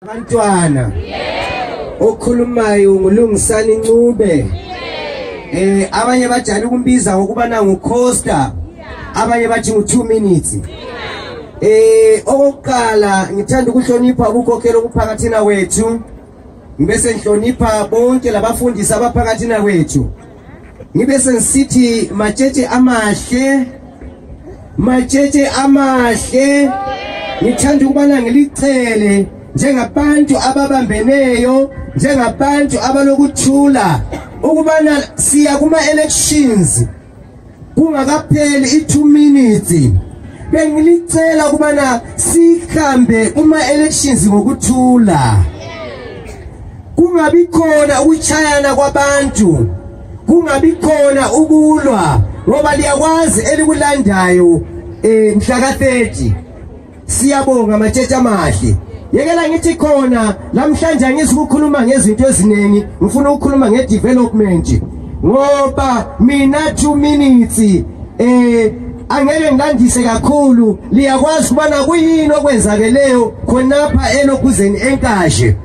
Abantwana okhulumayo ngulungisani Ncube abanye bajala ukumbiza ngokuba nangu Costa abanye bathi ngu2 minutes okokuqala ngithanda ukuhlonipha ukukhokhela okuphakathina kwethu ngibese ngihlonipha bonke labafundisi abaphakathina kwethu ngibese ngisithi matshetshe amahle ngithanda ukubana ngilicele njengabantu ababambeneyo njengabantu abalokuthula ukubana siya kuma elections kungakapheli i2 minutes bengilicela ukubana sikhambe kuma elections ngokuthula kungabi khona ukuchayana kwabantu kungabi khona ukulwa ngoba liyakwazi elikulandayo mhla ka30 siyabonga matshetshe amahle yekela ngithi khona lamhlanje ngizikukhuluma ngezinto eziningi ngifuna ukukhuluma ngedevelopment ngoba mina 2 minutes angeke ngandise kakhulu liyakwazi kubana kuyini okwenzakeleyo khonapha elokuzeni enkashe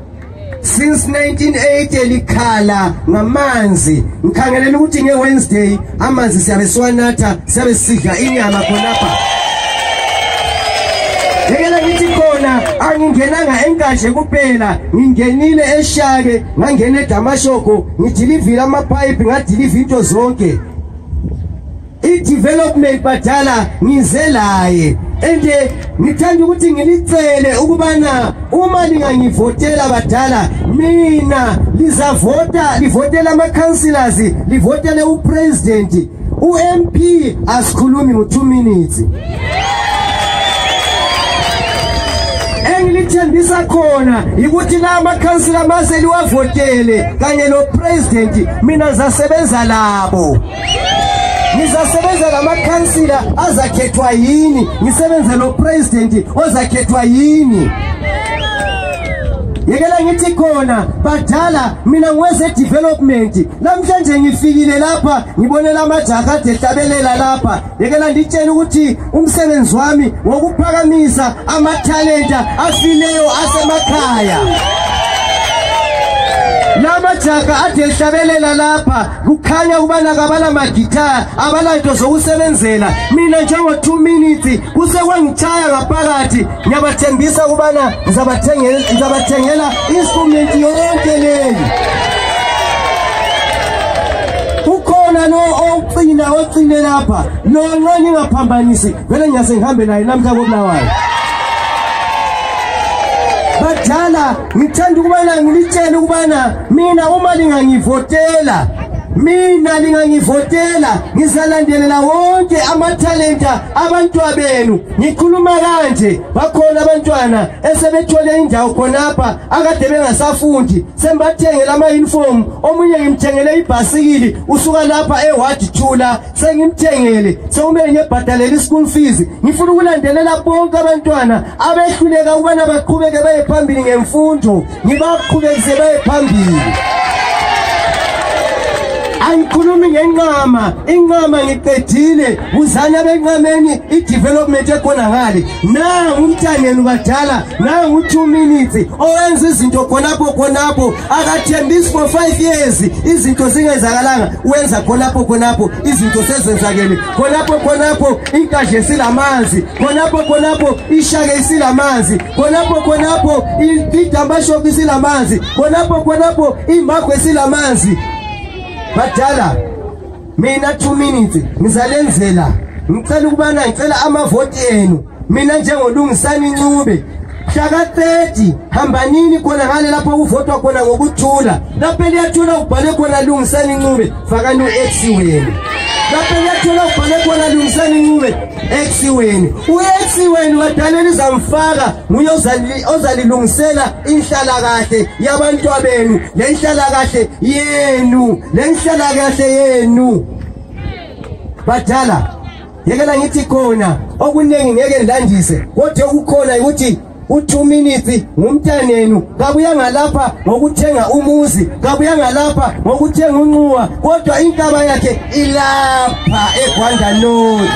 since 1980 likhala ngamanzi ngikhangelela ukuthi ngeWednesday amanzi siyabe siwanatha siyabe sidla inyama khonapha yekela ngithi khona angingenanga enkashe kuphela ngingenile eShake ngangena eDamashoko ngidilivile amapipe ngadiliva into zonke i-development badala ngizelaye ende ngithanda ukuthi ngilicele ukubana uma lingangivotela badala mina livotela ama-councillors livotele upresident uMP asikhulumi ngo2 minutes engilithembisa khona ukuthi la ama-councillor mase liwavotele kanye nopresident mina ngizasebenza labo ngizasebenza lamakhansila azakhethwa yini ngisebenza lo president ozakhethwa yini yekela ngithi khona badala mina ngweze development namhlanje ngifikile lapha ngibonela amajaha ade hlabelela lapha yekela nditshela ukuthi umsebenzi wami wokuphakamisa amathalenta afileyo asemakhaya lama jaga ade hlabelela lapha kukhanya kubana kabala magitara abalanto zokusebenzela mina njengo 2 minutes kusekwangithaya ngaphakathi ngiyabathembisa kubana ngizabathengela instrument yonke leyo ukhona no ocine lapha no nqani ngaphambanisi vele ngiyase ngihambe naye namhla koBulawayo badala ngithanda ukubana ngilitshele ukubana mina uma lingangivotela ngizalandelela wonke amathalenta abantwabenu ngikhuluma kanje bakhona abantwana esebethole indawo khonapha akade bengasafundi sembathengela ama-uniform omunye ngimthengele ibhasikili usuka lapha eWard Thula sengimthengele sekumele ngiyebhadalela i-school fees ngifuna ukulandelela bonke abantwana abehluleka ukubana baqhubeke baye phambili ngemfundo ngibaqhubekise baye phambili angikhulumi ngenqama inqama ngiqedile uzana benqameni i-development ekhona ngale nangu umntanenu badala nangu 2 minutes owenza izinto khonapho akathembisi for 5 years izinto zingenzakalanga wenza khonapho izinto sezenzakele khonapho inkashe isilamanzi khonapho iShake isilamanzi khonapho iDamashoko isilamanzi khonapho iMagwe isilamanzi badala mina 2 minutes ngizalenzela ngicela ukubana ngicela amavoti enu mina njengolungisani Ncube mhla ka30 hambanini khona ngale lapho kuvotwa khona ngokuthula lapho liyathula ubhale khona lungisani Ncube fakani uX wenu lapho liyathula ubhale khona lungisani Ncube X wenu uX wenu badala nizamfaka nguye ozalilungisela inhlalakahle yabantwabenu lenhlalakahle yenu badala yekela ngithi khona okunengi ngeke ngilandise kodwa ukukhona ukuthi u2 minutes ngumntanenu kabuya ngalapha ngokuthenga umuzi kabuya ngalapha ngokuthenga unquwa kodwa inkaba yakhe ilapha eGwanda North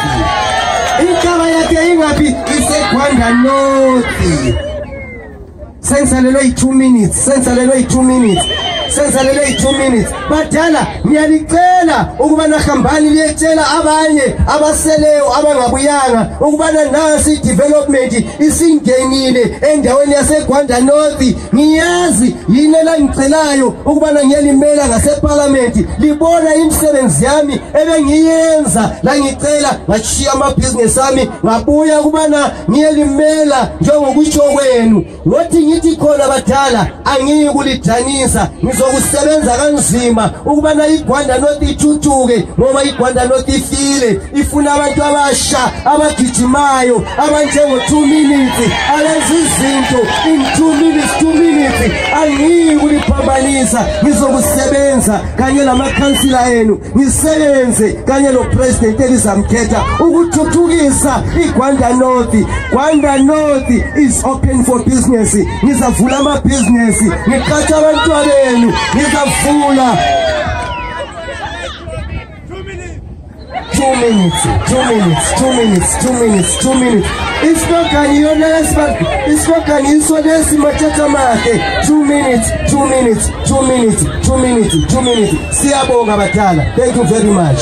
inkaba yakhe ingabi iseGwanda North sensalelwe 2 minutes, sensalelwe 2 minutes. Sensalelwe 2 minutes. Badala niyalicela ukuba nahambani liyetshela abanye abaseleyo abangabuyanga ukubana nasi development isingenile endaweni yaseGwanda North. Ngiyazi yini la ngicelayo ukubana ngiyalimela ngaseparliament libona imisebenzi yami ebengiyenza la ngicela ngashiya amabhizinesi ami ngabuya ukubana ngiyalimela njengokutsho kwenu. Wathi ngithi khona badala angiyi kulidanisa ngizokusebenza kanzima ukubana iGwanda North ithuthuke ngoba iGwanda North ifile ifuna abantu abasha abagijimayo abanjengo 2 minutes alezi zinto in 2 minutes angiyi kuliphambanisa ngizokusebenza kanye namakhansila enu ngisebenze kanye no president elizamkhetha ukuthuthukisa iGwanda North. Gwanda North is open for business. Ngizavula ama business ngiqhatsha abantu benu ngizavula 2 minutes. Isipokani yona isipokani isodesi mathatha make 2 minutes. Siyabonga badala. Thank you very much.